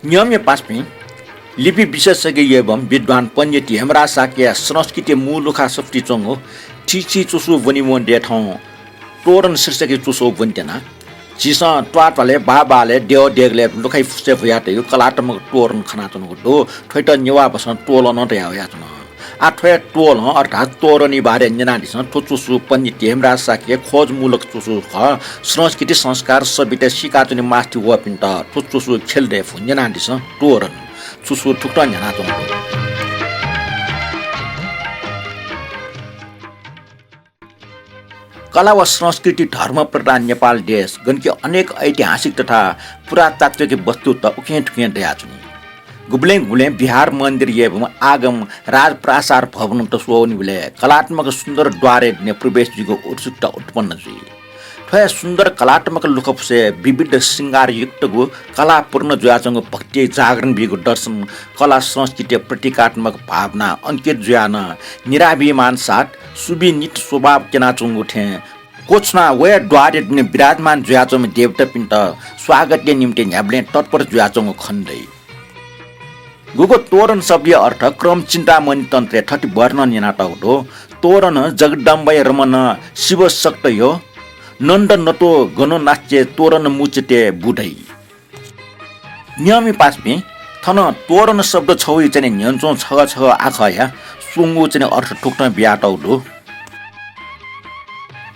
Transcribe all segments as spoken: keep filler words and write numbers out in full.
नियमया पासापिं लिपि विशेषज्ञ एवं विद्वान पण्डित हेमराज शाक्यया संस्कृति मू लुखा सफुति च्वंगु थीथी च्वसु ब्वनीवं देय् थौं तोरण शीर्षकया च्वसु ब्वनेत्यना। झीसं त्वाःत्वालय्, बाःबालय्, देव देगलय् लुखाइ फुसय् भुयातयागु कलात्मक तोरण खनाच्वनागु दु। थ्वयात नेवाः भाषां तोलन धयावयाच्वन। आः थ्व हे तोलन अर्थात् तोरणया बारे न्यनादिसँ। थ्व च्वसु पण्डित हेमराज शाक्यया खोजमूलक च्वसु खः। संस्कृति, संस्कार, सभ्यता सीकाच्वने मास्ति वःपिन्त थ्व च्वसु ख्यले दयेफु। न्यनादिसँ तोरण। च्वसु थुकथं न्ह्यानाच्वंगु दु। कला व संस्कृति धर्म प्रधान नेपाल देश गनकि अनेक ऐतिहासिक तथा पुरातात्विक वस्तुत उखें थुखें दयाच्वनी। गुबलें गुबलें विहार मन्दिर एवं आगम राजप्रासाद भवनत स्वःवनीबलय् कलात्मक सुन्दर द्वारय् दुने प्रवेश जुइगु उत्सुकता उत्पन्न जुइ। थ्व हे सुन्दर कलात्मक लुखाफुसय् विविध श्रृंगारयुक्तगु कलापूर्ण जुयाच्वंगु भक्ति जागरण बीगु दर्शन कला संस्कृतिया प्रतीकात्मक भावना अंकित जुयाः नं निराभिमान साथ सुविनीत स्वभाव क्यनाच्वंगु थें क्वछुनाः वया द्वारय् दुने विराजमान जुयाच्वंम्ह देवतापिन्त स्वागतया निम्तिं न्ह्याबलें तत्पर जुयाच्वंगु खने दइ। गुगु तोरण शब्दया अर्थ क्रम चिन्तामणि तन्त्रय् थथे वर्णन यानातःगु दु, तोरण जगदम्बया रमण शिवशक्तयो नन्द नतो गणनाच्ये तोरण मुच्यते बुधै। नियमया पासापिं, थन तोरण शब्द छगूया चाहिँ न्ह्यःने च्वंगु छगः छगः आखःया स्वंगू चाहिँ अर्थ थुकथं बियातःगु दु।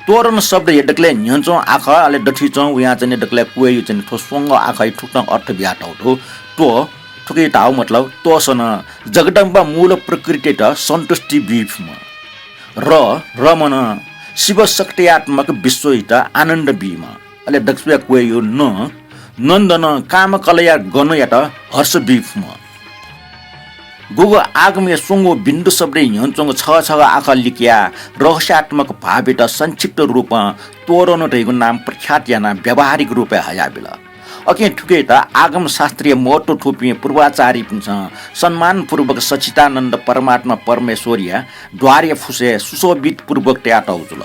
तोरण शब्दया दकलय् न्ह्यःने च्वंगु आखः, अले दथुइ च्वंगु वयां चाहिँ दकलय् क्वय्‌या चाहिँ थ्व स्वंगः आखःया थुकथं अर्थ बियातःगु दु। तो, थुकिया धाःगु मतलब तोसनं जगदम्बा मूल प्रकृतियात सन्तुष्टि बीफुम्ह। र, रमण, शिवशक्त्यात्मक विश्वयात आनन्द बीम्ह। अले दक्वय् क्वय्‌या न, नन्दनं कामकलाया गणयात हर्ष बीफुम्ह। गुगु आगमया स्वंगू बिन्दु शब्दया न्ह्यःने च्वंगु छगः छगः आखः लिकयाः रहस्यात्मक भावयात संक्षिप्त रूपं तोरण धइगु नाम प्रख्यात यानाः व्यावहारिक रूपय् हयाबिल। अकिं थुकियात आगम शास्त्रया महत्व थूपिं पूर्वाचार्यपिन्सं सम्मानपूर्वक सच्चिदानन्द परमात्मा परमेश्वरया द्वारया फुसय् सुशोभितपूर्वक तयातःगु जुल।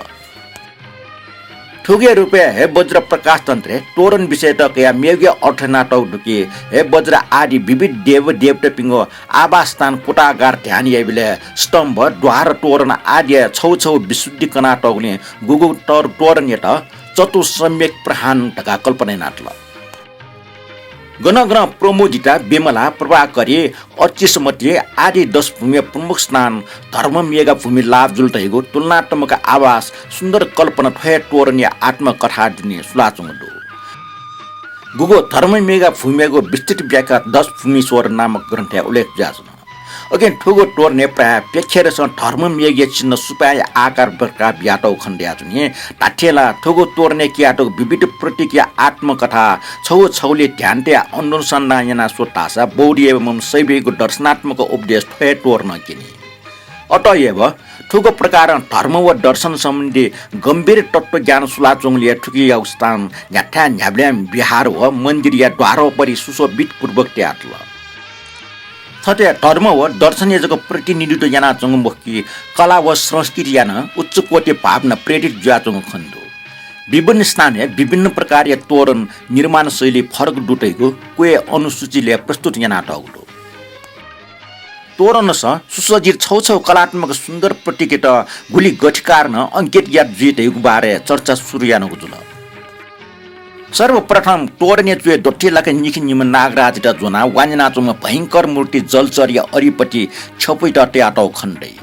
थुकिया रूपय् हे वज्र प्रकाश तन्त्रय् तोरण विषयत कयाः मेगु अर्थ यानातःगु दु कि, हे वज्र आदि विविध देव देवतापिनिगु आवासस्थान कोटागार ध्यान याइबलय् स्तम्भ, द्वार, तोरण आदिया छगू छगू विशुद्धि कनातःगुलिं गुगु तर तोरणयात चतुसम्यक प्रधान धकाः कल्पना यानातल। गनं गनं प्रमोदिता, विमला, प्रभाकरी, अर्चिसमति आदि दशभूमिया प्रमुख स्थान धर्ममेघा भूमि लाभ जुल धइगु तुलनात्मक आभास सुन्दर कल्पना थ्व हे तोरणया आत्मकथा दुने सुलाच्वंगु दु। गुगु धर्ममेघा भूमियागु विस्तृत व्याख्या दशभूमिश्वर नामक ग्रन्थय् उल्लेख जुयाच्वन। अकिं थुगु तोरणय् प्रायः प्याखेरसं धर्ममेघया चिन्ह सुपाँया आकार प्रकार बियातःगु खने दयाच्वनी। धात्थें ला थुगु तोरणय् कियातःगु विविध प्रतीकया आत्मकथा छगू छगूलिइ ध्यान तयाः अनुसन्धान यानाः स्वत धाःसा बौद्ध एवं शैवयागु दर्शनात्मक उपदेश थ्व हे तोरणं क्यनी। अतएव थुगु प्रकारं धर्म व दर्शन सम्बन्धी गम्भीर तत्त्वज्ञान सुलाच्वंगुलिइ थुकियागु स्थान न्ह्याथाय् न्ह्याबलें विहार व मन्दिरया द्वारोपरि सुशोभितपूर्वक तयातल। थथे धर्म व दर्शनया जक प्रतिनिधित्व यानाच्वंगु मखु कि कला व संस्कृतिया नं उच्च कोटि भावना प्रेरित जुयाच्वंगु खने दु। विभिन्न स्थानय् विभिन्न प्रकारया तोरण निर्माण शैली फरक दु धइगु क्वय् अनुसूचीलय् प्रस्तुत यानातःगु दु। तोरणसं सुसज्जित छगू छगू कलात्मक सुन्दर प्रतीकयात गुलि गथे कारणं अंकित यात जुइ धइगु बारे चर्चा सुरु यानागु जुल। सर्वप्रथम तोरणया च्वय् दथुइ लाक निखिनिम्ह नागराजयात ज्वनाः वांछ्वयाच्वंम्ह भयंकर मूर्ति जलचरया अरिपति छ्यपुयात तयातःगु खने दइ।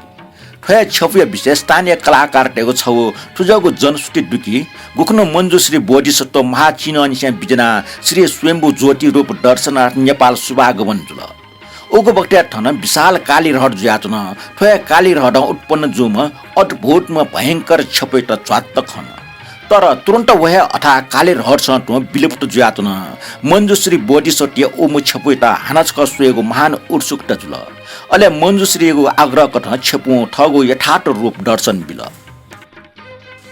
थ्व हे छ्यपुया विषयय् स्थानीय कलाकारतय्गु छगू थुजःगु जनश्रुति दु कि गुखुन्हु मञ्जुश्री बोधिसत्व महाचिन्हनिसें बिज्यानाः श्री स्वयम्भू ज्योति रूप दर्शनार्थ नेपाल शुभागमन जुल। उगु बखतय् थन विशाल काली ह्रद जुयाच्वन। थ्व हे काली ह्रदं उत्पन्न जूम्ह अद्भुतम्ह भयंकर छ्यपुयात झ्वात्त खन। तर तुरुन्त व हे अथाः काली ह्रदसं तुं विलुप्त जुयाच्वन। मञ्जुश्री बोधिसत्वया उम्ह छ्यपुयात हानं छकः स्वयेगु महान उत्सुकता जुल। अले मञ्जुश्रीयागु आग्रह कथं छ्यपुं थःगु यथार्थ रूप दर्शन बिल।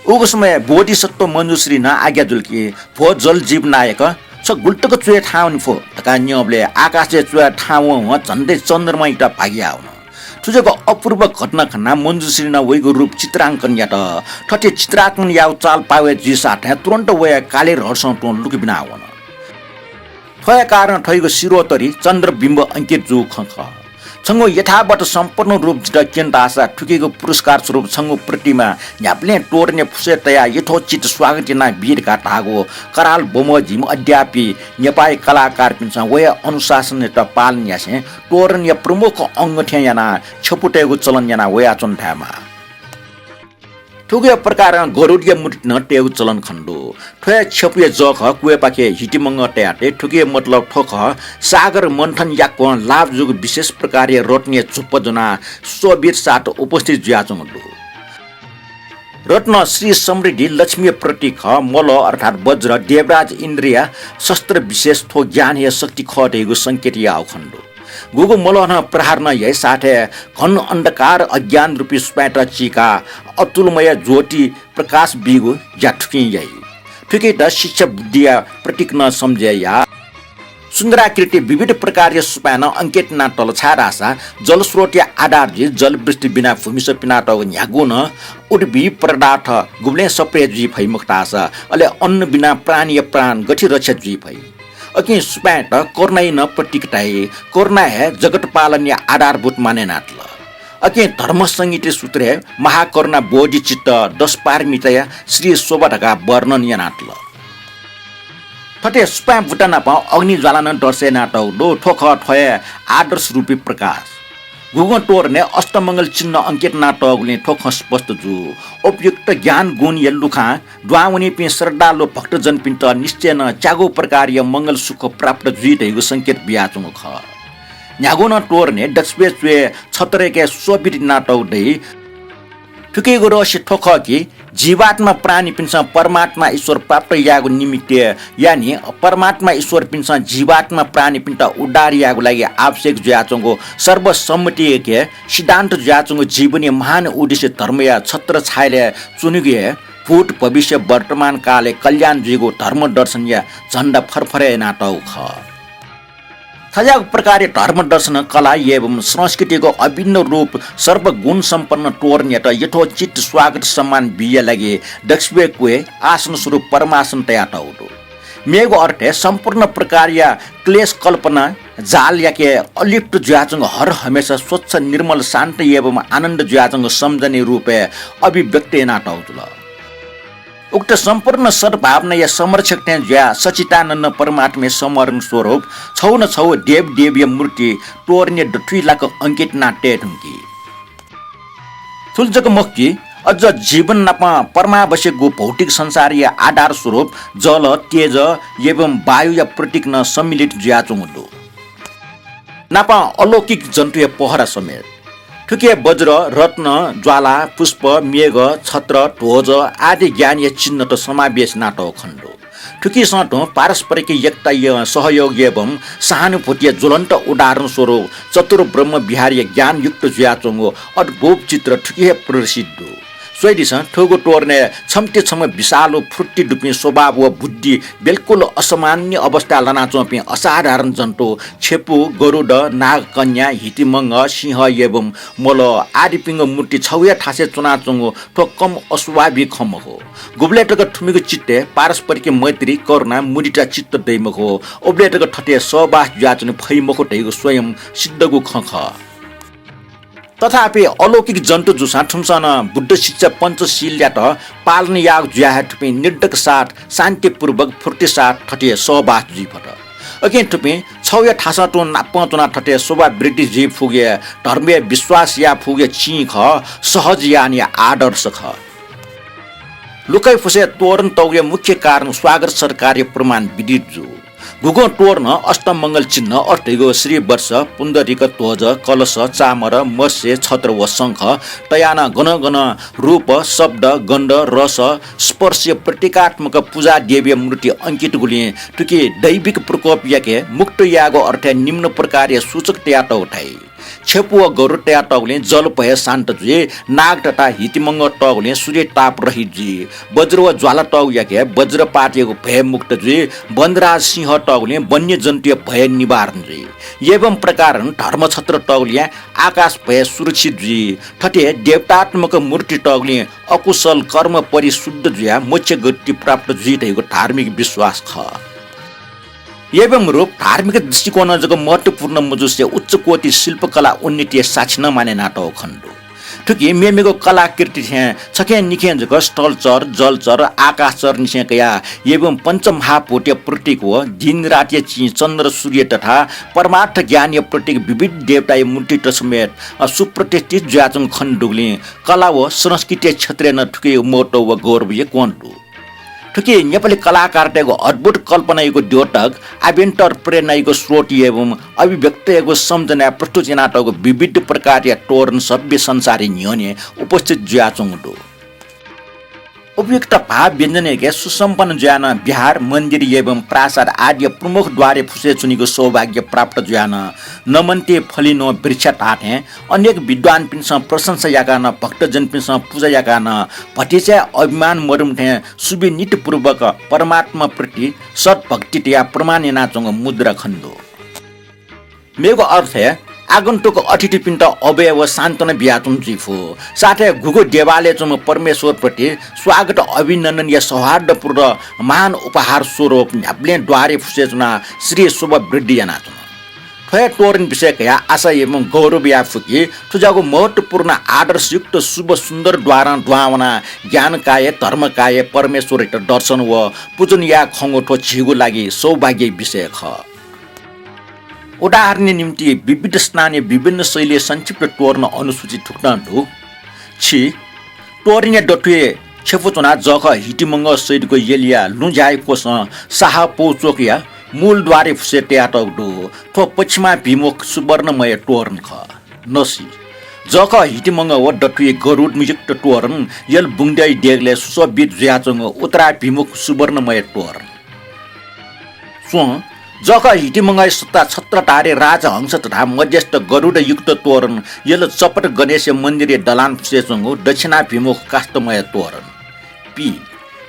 उगु समयय् बोधिसत्व मञ्जुश्रीं नं आज्ञा जुल कि, भो जलजीव नायक, छ गुलि तक च्वय् थाहां वने फु धकाः न्यंबलय् आकाशय् च्वय् थाहां वंवं झन्डै चन्द्रमायात भागि याः वन। थुजक अपूर्व घटना खनाः मञ्जुश्रीं नं वइगु रूप चित्रांकन यात। थथे चित्रांकन याःगु चाल पावय् जुइसाथं तुरुन्त वयाः काली ह्रदसं तुं लुकुबिना वन। थ्वया कारण थ्वयागु शिरोतरी चन्द्रबिम्ब अंकित जूगु खँ खः। छंगु यथावत सम्पूर्ण रूप जितः क्यन धाःसा थुकियागु पुरस्कार स्वरूप छंगु प्रतिमा न्ह्याबलें तोरणया फुसय् तयाः यथोचित स्वागत याना बी धकाः धाःगु कराल बमोजिम अद्यापि नेपाःया कलाकारपिन्सं वया अनुशासनयात पालन यासें तोरणया प्रमुख अंग थें यानाः छ्यपु तयेगु चलन याना वयाच्वन धायेमाः। थुकिया प्रकारं गरुडया मूर्ति नं तयेगु चलन खने दु। थ्वया छ्यपुया जःखः क्वय्‌पाखे हितिमंगः तयाः तये। थुकिया मतलब थ्व खः, सागर मन्थन याक्वं लाभ जूगु विशेष प्रकारया रत्नया झुप्पा ज्वनाः शोभित साथ उपस्थित जुयाच्वंगु दु। रत्न श्री समृद्धि लक्ष्मीया प्रतीक खः। मलः अर्थात् वज्र देवराज इन्द्रया शस्त्र विशेष, थ्व ज्ञान हे शक्ति खः धइगु संकेत याःगु खने दु। गुगु मलः नं प्रहार नं याइ, साथै घन अन्धकार अज्ञान रूपी सुपाँय्‌त चीकाः अतुलमय ज्योति प्रकाश बीगु ज्या थुकिं याइ। थुकियात शिक्षा बुद्धिया प्रतीक नं सम्झे याः। सुन्दराकृति विविध प्रकारया सुपाँय् नं अंकित याना तल, छाय्‌धाःसा जलस्रोतया आधार जुइ जलवृष्टि बिना भूमिस पिनातःगु न्ह्यागु नं उद्भिज पदार्थ गुबलें सप्रे जुइ फइ मखु धाःसा, अले अन्न बिना प्राणीया प्राण गथे रक्षा जुइ फइ? अकिं सुपाँय्‌त करुणाया नं प्रतीक धाइ। करुणा हे जगत पालनया आधारभूत माने यानातल। अकिं धर्म संहिता सूत्रय् महाकरुणा बोधिचित्त दश पारमिताया श्री शोभा धकाः वर्णन यानातल। थथे सुपाँय् बुता नाप अग्नि ज्वाला नं दर्शय् यानातःगु दु। थ्व खः थ्वया आदर्श रूपी प्रकाश। गुगं तोरणय् अष्टमंगल चिन्ह अंकित यानातःगुलिं थ्व खँ स्पष्ट जू। उपयुक्त ज्ञान गुणया लुखां दुहां वनीपिं श्रद्धालु भक्तजनपिन्त निश्चयनं च्यागू प्रकारया मंगल सुख प्राप्त जुइ धइगु संकेत बियाच्वंगु खः। न्ह्यागु नं तोरणय् दक्वसिबय् च्वय् छत्रय्‌के शोभित यानातःगु दइ। थुकियागु रहस्य थ्व खः कि जीवात्मा प्राणीपिन्सं परमात्मा ईश्वर प्राप्त यायेगु निमित्त, यानि परमात्मा ईश्वरपिन्सं जीवात्मा प्राणीपिन्त उद्धार यायेगु लागि आवश्यक जुयाच्वंगु सर्वसम्मतियाके सिद्धान्त जुयाच्वंगु जीवनया महान उद्देश्य धर्मया छत्र छायलय् च्वनीगु हे भूत भविष्य वर्तमान कालय् कल्याण जुइगु धर्म दर्शनया झण्डा फरफरे यानातःगु खः। थज्याःगु प्रकारया धर्म दर्शन कला एवं संस्कृतिको अभिन्न रूप सर्वगुण सम्पन्न तोरणयात यथोचित स्वागत सम्मान बीया लागि दक्वसिबय् क्वय् आसन स्वरूप परमासन तयातःगु दु। मेगु अर्थय् सम्पूर्ण प्रकारया क्लेश कल्पना जालयाके अलिप्त जुयाच्वंगु हर हमेसा स्वच्छ निर्मल शान्त एवं आनन्द जुयाच्वंगु सम्झनीया रूपय् अभिव्यक्त यानातःगु जुल। उक्त सम्पूर्ण सद्भावनाया संरक्षक थें जुयाः सच्चिदानन्द परमात्माया समरण स्वरूप छगू न छगू देवदेवीया मूर्ति तोरणय् दथुइ लाक अंकित याना तये धुंकी। थुलि जक मखु कि अझ जीवन नाप परमावश्यकगु भौतिक संसारया आधार स्वरूप जल, तेज एवं वायुया प्रतीक नं सम्मिलित जुयाच्वंगु दु। नाप अलौकिक जन्तुया पहरा समेत। थुके वज्र, रत्न, ज्वाला, पुष्प, मेघ, छत्र, ध्वज आदि ज्ञानया चिन्हत समावेश यानातःगु खने दु। थुकिसं तुं पारस्परिक एकता, सहयोग एवं सहानुभूतिया ज्वलन्त उदाहरण स्वरूप चतुर ब्रह्म विहारया ज्ञानयुक्त जुयाच्वंगु अद्भुत चित्र थुकी हे प्रदर्शित दु। स्वयादिसँ, थुगु तोरणय् छम्हसित छम्ह विशाल फुर्ति दुपिं स्वभाव व बुद्धि बिल्कुल असामान्य अवस्थाय् लानाच्वंपिं असाधारण जन्तु छेपु, गरुड, नागकन्या, हितिमंगः, सिंह एवं मलः आदिपिंगु मूर्ति छगू हे थासय् च्वनाच्वंगु थ्व कम अस्वाभाविक खँ मखु। गुबलय् तक थुमिगु चित्तय् पारस्परिक मैत्री, करुणा, मुदिता चित्त दइ मखु, उबलय् तक थथे सहवास जुयाच्वने फइ मखु धइगु स्वयं सिद्धगु खँ खः। तथापि अलौकिक जन्तु जूसां थुमिसं नं बुद्ध शिक्षा पञ्चशीलयात पालन याःगु जुयाः हे थुपिं निडक साथ, शान्तिपूर्वक, फुर्ति साथ थथे सहवास जुइ फत। अकिं थुपिं छगू हे थासं तुं नापं च्वनाः थथे शोभा वृद्धि जुइ फुगु हे धर्मय् विश्वास याये फुगु हे चिं खः, सहज यानया आदर्श खः। लुकया फुसय् तोरण तःगुया मुख्य कारण स्वागत सत्कारया प्रमाण विदित जू। गुगं तोरणं अष्टमंगल चिन्ह अर्थात् श्रीवत्स, पुण्डरीक, ध्वज, कलश, चामर, मत्स्य, छत्र व शंख तयाः नं गनं गनं रूप, शब्द, गन्ध, रस, स्पर्शया प्रतीकात्मक पूजा देवीया मूर्ति अंकित गुलिं थुकी दैविक प्रकोपयाके मुक्त यायेगु अर्थय् निम्न प्रकारया सूचक तयातःगु धाइ। छेपु व गरुड तयातःगुलिं जल भय शान्त जुइ, नाग तथा हितिमंगः तःगुलिं सूर्य ताप रहित जुइ, वज्र व ज्वाला तःगुयाके वज्रपातयागु भय मुक्त जुइ, वनराज सिंह तःगुलिं वन्यजन्तुया भय निवारण जुइ। एवं प्रकारं धर्मछत्र तःगुलिं आकाश भय सुरक्षित जुइ। थथे देवतात्मक मूर्ति तःगुलिं अकुशल कर्म परिशुद्ध जुयाः मोक्ष गति प्राप्त जुइ धइगु धार्मिक विश्वास खः। एवं रूप धार्मिक दृष्टिकोणं जक महत्त्वपूर्ण मजुसे उच्च कोटि शिल्पकला उन्नतिया साक्षी नं माने यानातःगु खने दु। थुकी मेमेगु कलाकृति थें छखें निखें जक स्थलचर, जलचर, आकाशचर निसें कयाः एवं पञ्चमहाभूतया प्रतीक व दिनरातया चिं चन्द्र सूर्य तथा परमार्थ ज्ञानया प्रतीक विविध देवताया मूर्तित समेत, अ, सुप्रतिष्ठित जुयाच्वंगु खने दुगुलिं कला व संस्कृतिया क्षेत्रय् नं थुकिया महत्त्व व गौरव यक्वं दु। थुकी नेपाली कलाकारतय्गु अद्भुत कल्पनायागु द्योतक, आभ्यन्तर प्रेरणायागु स्रोत एवं अभिव्यक्तयागु सम्झनाय् प्रस्तुत यानातःगु विविध प्रकारया तोरण सभ्य संसारया न्ह्यःने उपस्थित जुयाच्वंगु दु। उपयुक्त भाव व्यञ्जनयाके सुसम्पन्न जुयाः नं विहार, मन्दिर एवं प्रासाद आदिया प्रमुख द्वारया फुसय् च्वनीगु सौभाग्य प्राप्त जुयाः नं नमन्ते फलिनो वृक्ष धाःथें अनेक विद्वानपिन्सं प्रशंसा याकाः नं भक्तजनपिन्सं पुजा याकाः नं भतिचाय् अभिमान मदुम्ह थें सुविनीतपूर्वक परमात्माप्रति सद्भक्ति तयाः प्रमाण यानाच्वंगु मुद्रा खने दु। मेगु अर्थय् आगन्तुक अतिथिपिन्त अभय व सान्त्वना बियाच्वंगु जुइफु। साथै गुगु देवालयय् च्वंम्ह परमेश्वरप्रति स्वागत अभिनन्दनया सौहार्दपूर्ण महान उपहार स्वरूप न्ह्याबलें द्वारया फुसय् च्वनाः श्री शोभा वृद्धि यानाच्वन। थ्व हे तोरण विषय कयाः आशा एवं गौरव याये फु कि थुज्याःगु महत्त्वपूर्ण आदर्शयुक्त शुभ सुन्दर द्वारं दुहां वनाः ज्ञान काये, धर्म काये, परमेश्वरयात दर्शन व पूजन याये खंगु थ्व झीगु लागि सौभाग्य विषय खः। उदाहरणया निम्ति विविध स्थानया विभिन्न शैलीया संक्षिप्त तोरण अनुसूची थुकथं दु। छि, तोरणया दथुइ छेपु च्वनाः जःखः हितिमंगः सहितको यलिया लुँझाइ क्वसं साहा पौचोकया मूल द्वारया फुसय् तयातःगु दु। थ्व पश्चिमाभिमुख सुवर्णमय तोरण खः। नसि, जःखः हितिमंगः व दथुइ गरुडयुक्त तोरण यल बुंगद्यःया देगलय् सुशोभित जुयाच्वंगु उत्तराभिमुख सुवर्णमय तोरण। च्वँ, जःखः हितिमंगःया सत्ता छत्रधारी राजहंस तथा मध्यस्थ गरुडयुक्त तोरण यल चपट गणेशया मन्दिरया दलान फुसय् च्वंगु दक्षिणाभिमुख काष्ठमय तोरण। पि,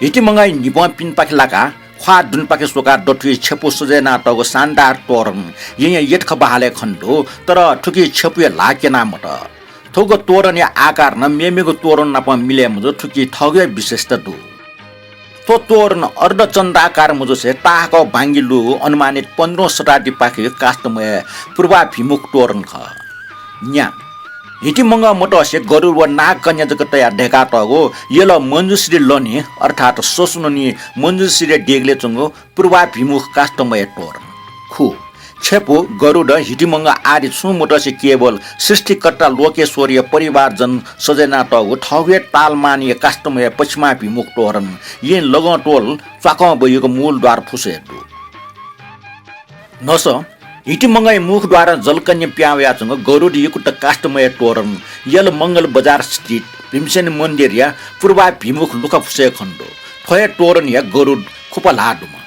हितिमंगःया न्हिपं पिनेपाखे लाकाः ख्वाः दुनेपाखे स्वकाः दथुइ छेपु सजय् यानातःगु शानदार तोरण येँया यतख बहालय् खने दु, तर थुकी छेपुया ल्हाः क्यना मत। थुगु तोरणया आकार नं मेमेगु तोरण नाप मिलय् मजू, थुकी थःगु हे विशेषता दु। थ्व तोरण अर्धचन्द्राकार मजुसे ताहाकः बांगि लूगु अनुमानित पन्ध्रौं शताब्दीपाखेया काष्ठमय पूर्वाभिमुख तोरण खः। न्या, हितिमंगः मतसे गरुड व नागकन्या जक तयाः दय्कातःगु यल मञ्जुश्री लनि अर्थात् ससुननि मञ्जुश्रीया देगलय् च्वंगु पूर्वाभिमुख काष्ठमय तोरण। खु, छेपु, गरुड, हितिमंगः आदि छुं मतसे केवल सृष्टिकर्ता लोकेश्वरया परिवारजन सजय् यानातःगु थःगु हे तालमानया काष्ठमय पश्चिमाभिमुख तोरण येँ लगं त्वल च्वाकं ब्वयागु मूल द्वार फुसय् दु। न्हसः, हितिमंगःया मुखद्वारं जलकन्या पिहां वयाच्वंगु गरुडयुक्त काष्ठमय तोरण यल मंगल बजार स्थित भीमसेन मन्दिरया पूर्वाभिमुख लुखा फुसय् खने दु। थ्व हे तोरणया गरुड खुपा ल्हाः दुम्ह।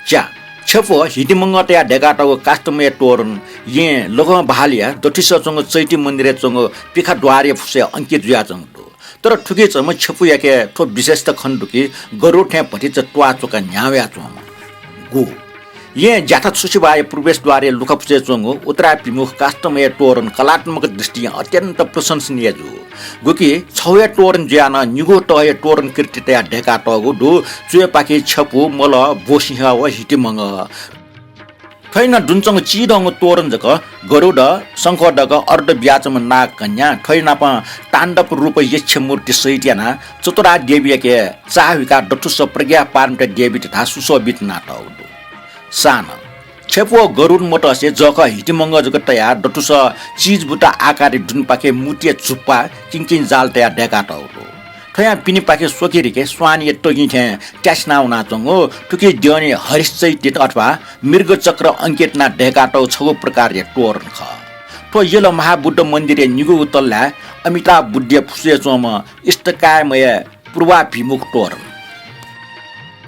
च्या, छेपु हितिमंगः तयाः दय्कातःगु काष्ठमय तोरण येँ लगं बहालया दथुइसं च्वंगु चैती मन्दिरय् च्वंगु पिखा द्वारया फुसय् अंकित जुयाच्वंगु दु। तर थुकी च्वंम्ह छेपुयाके थ्व विशेषता खने दु कि गरुड थें भतिचा त्वाःच्वकाः न्ह्याः वयाच्वंम्ह। गु, येँ ज्याथा छुसिबाःया प्रवेशद्वारया लुखा फुसय् च्वंगु उत्तराभिमुख काष्ठमय तोरण कलात्मक दृष्टिं अत्यन्त प्रशंसनीय जू। गुकी छगू हे तोरण जुयाः नं निगू तःया तोरण कृति तयाः दय्कातःगु दु। च्वय्पाखे छेपु, मलः, ब्वसिंह व हितिमंगः। थ्वयां दुने च्वंगु चिधंगु तोरण जक गरुड, शंखोदक, अर्ध बियाच्वंम्ह नागकन्या, थ्वया नाप ताण्डव रूप यक्ष मूर्ति सहित यानाः चतुरा देवीयाके चाःहुइकाः दथुस प्रज्ञा पारमिता देवी तथाः सुशोभित यानातःगु दु। सान, छेपु व गरुड मतसे जःखः हितिमंगः जक तयाः दथुस चिजबुता आकारया दुनेपाखे मूर्तिया झुप्पा किंकिंजाल तयाः दय्कातःगु दु। थ्वयां पिनेपाखे स्वकेरिके स्वानया तगिं थें त्यासिना वनाच्वंगु थुकी द्यःने हरिश्चैत्य अथवा मृगचक्र अंकित यानाः दय्कातःगु छगू प्रकारया तोरण खः। थ्व यल महाबुद्ध मन्दिरया निगूगु तलाय् अमिताभ बुद्धया फुसय् च्वंम्ह इष्टकायमय पूर्वाभिमुख तोरण।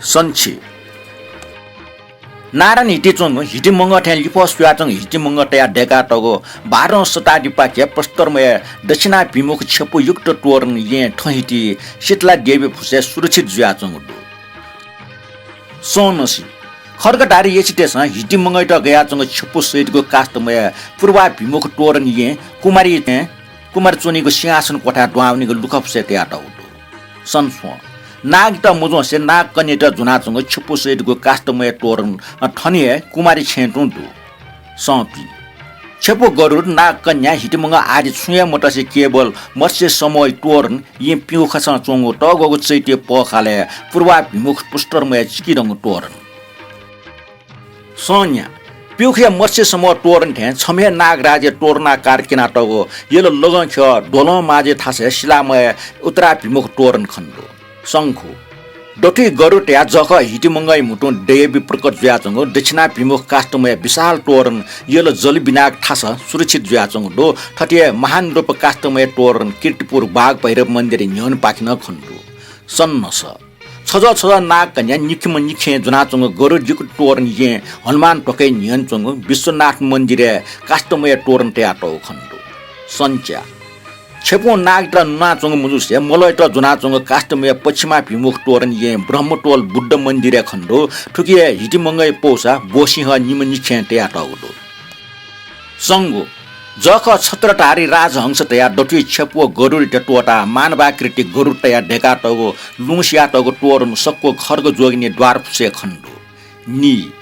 सन्छि, नारायण हिति च्वंगु हितिमंगः थें लिफः सुयाच्वंगु हितिमंगः तयाः दय्कातःगु बाह्रौं शताब्दीपाखे प्रस्तरमय दक्षिणाभिमुख छेपुयुक्त तोरण येँ थहिति शीतला देवी फुसय् सुरक्षित जुयाच्वंगु दु। सौनसि, खड्गधारी यक्षतेसं हितिमंगःयात गयाच्वंगु छेपु सहितगु काष्ठमय पूर्वाभिमुख तोरण येँ कुमारी थें कुमारी च्वनीगु सिंहासन क्वथाय् दुहां वनीगु लुखा फुसय् तयातःगु दु। सन्स्वं, नागत मजुंसे नागकन्यात ज्वनाच्वंगु छेपु सहितगु काष्ठमय तोरण थन हे कुमारी छेँय् तुं दु। संपि। छेपु गरुड, नागकन्या, हितिमंगः आदि छुं हे मतसे केवल मत्स्य समूहया तोरण येँ प्यूखसं च्वंगु तःग्वःगु चैत्य पःखालय् पूर्वाभिमुख पुष्टरमय चिकिदंगु तोरण। संज्ञा। प्यूखया मत्स्य समूह तोरण थें छम्ह हे नागराजया तोरणाकार क्यनातःगु यल लगं ख्यः द्वलं माझे थासय् सिलामय उत्तराभिमुख तोरण खनेदु। संखु। दथुइ गरुड तया जःखः हितिमंगःया म्हुतुं देवी प्रकट जुयाच्वंगु दक्षिणाभिमुख काष्ठमय विशाल तोरण यल जलबिनाक थासं सुरक्षित जुयाच्वंगु दु। थथे हे महान रूप काष्ठमय तोरण कीर्तिपुर बाघ भैरव मन्दिरया न्ह्यःनेपाखे नं खनेदु। सन्नस। छजः छजः नागकन्या निखिम्ह निखें ज्वनाच्वंगु गरुडयुक्त तोरण येँ हनुमान ध्वाखाया न्ह्यःने च्वंगु विश्वनाथ मन्दिरय् काष्ठमय तोरण तयातःगु खनेदु। सन्च्या। छेपुं नागत नुनाच्वंगु मजुसे मलयत ज्वनाच्वंगु काष्ठमय पश्चिमाभिमुख तोरण येँ ब्रह्मतोल बुद्ध मन्दिरय् खनेदु। थुकी हे हितिमंगःया पौसा ब्वसिंह निम्ह निखें तयातःगु दु। संगु। जःखः छत्रधारी राजहंस तया दथुइ छेपु व गरुडयात त्वःताः मानवाकृति गरुड तया दय्कातःगु लुँ सियातःगु तोरण सक्व खर्ग जोगिनी द्वारफुसय् खनेदु। नी।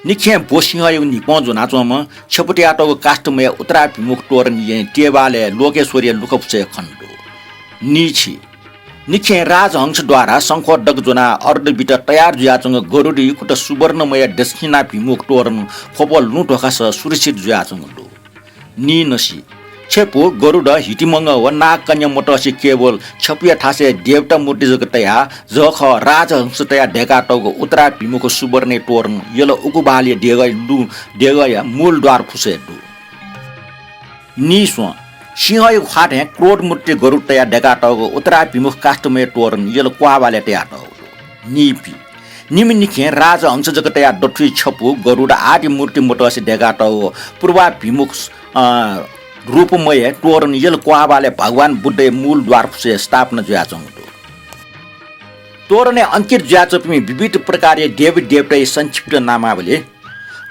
निखें ब्वसिंहयागु न्हिपं ज्वनाच्वंम्ह छेपु तयातःगु काष्ठमय उत्तराभिमुख तोरण येँ तेवालय् लोकेश्वरया लुखाफुसय् खनेदु। नीछि। निखें राजहंस द्वारा संख्वः दक ज्वनाः अर्ध बित तयार जुयाच्वंगु गरुडयुक्त सुवर्णमय दक्षिणाभिमुख तोरण ख्वप लुँ ध्वाखासं सुरक्षित जुयाच्वंगु दु। नीनसि। छेपु, गरुड, हितिमंगः व नागकन्या मतसे केवल छेपुया थासय् देवता मूर्ति जक तयाः जःखः राजहंस तया दय्कातःगु उत्तराभिमुख सुवर्णया तोरण यल उकुबहालया देगःया लुँ देगःया मूल द्वारफुसय् दु। नीस्वँ। सिंहयागु ख्वाः थें क्रोध मूर्ति गरुड तया दय्कातःगु उत्तराभिमुख काष्ठमय तोरण यल क्वाःबहालय् तयातःगु दु। नीपि। निम्ह निखें राजहंस जक तया दथुइ छेपु, गरुड आदि मूर्ति मतसे दय्कातःगु पूर्वाभिमुख, अ, रूपमय तोरण यल क्वाःबहालय् भगवान बुद्धया मूल द्वारफुसय् स्थापना जुयाच्वंगु दु। तोरणय् अंकित जुयाच्वंपिं विविध प्रकारया देवी देवताया संक्षिप्त नामावली।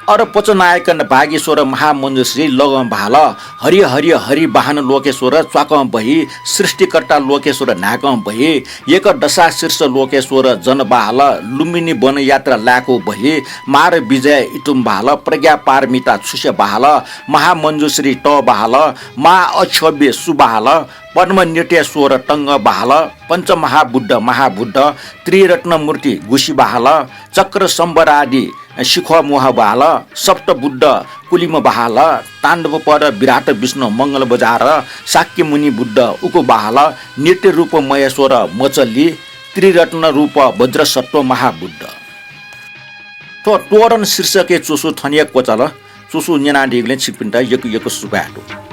अरपच नायकन बागेश्वर महामञ्जुश्री लगं बहाल, हरि हरि हरि वाहन लोकेश्वर च्वाकं बहि, सृष्टिकर्ता लोकेश्वर न्हाय्कं बहि, एकदशा शीर्ष लोकेश्वर जन बहाल, लुम्बिनी वन यात्रा लाय्कू बहि, मार विजय इतुम बहाल, प्रज्ञा पारमिता छुसे बहाल, महामञ्जुश्री तः बहाल, महाअक्षोभ्य सु बहाल, पद्म नृत्यश्वर तंग बहाल, पञ्चमहाबुद्ध महाबुद्ध, त्रिरत्न मूर्ति गुसि बहाल, चक्र संवरादि सिखः मोह बहाल, सप्तबुद्ध कुलिम बहाल, ताण्डवपद विराट विष्णु मंगल बजार, शाक्यमुनि बुद्ध उकु बहाल, नृत्य रूप महेश्वर मचली, त्रिरत्न रूप वज्रसत्व महाबुद्ध। थ्व तोरण शीर्षकया च्वसु थन हे क्वचाल। च्वसु न्यनादीगुलिं छिकपिन्त यक्व यक्व सुभाय् दु।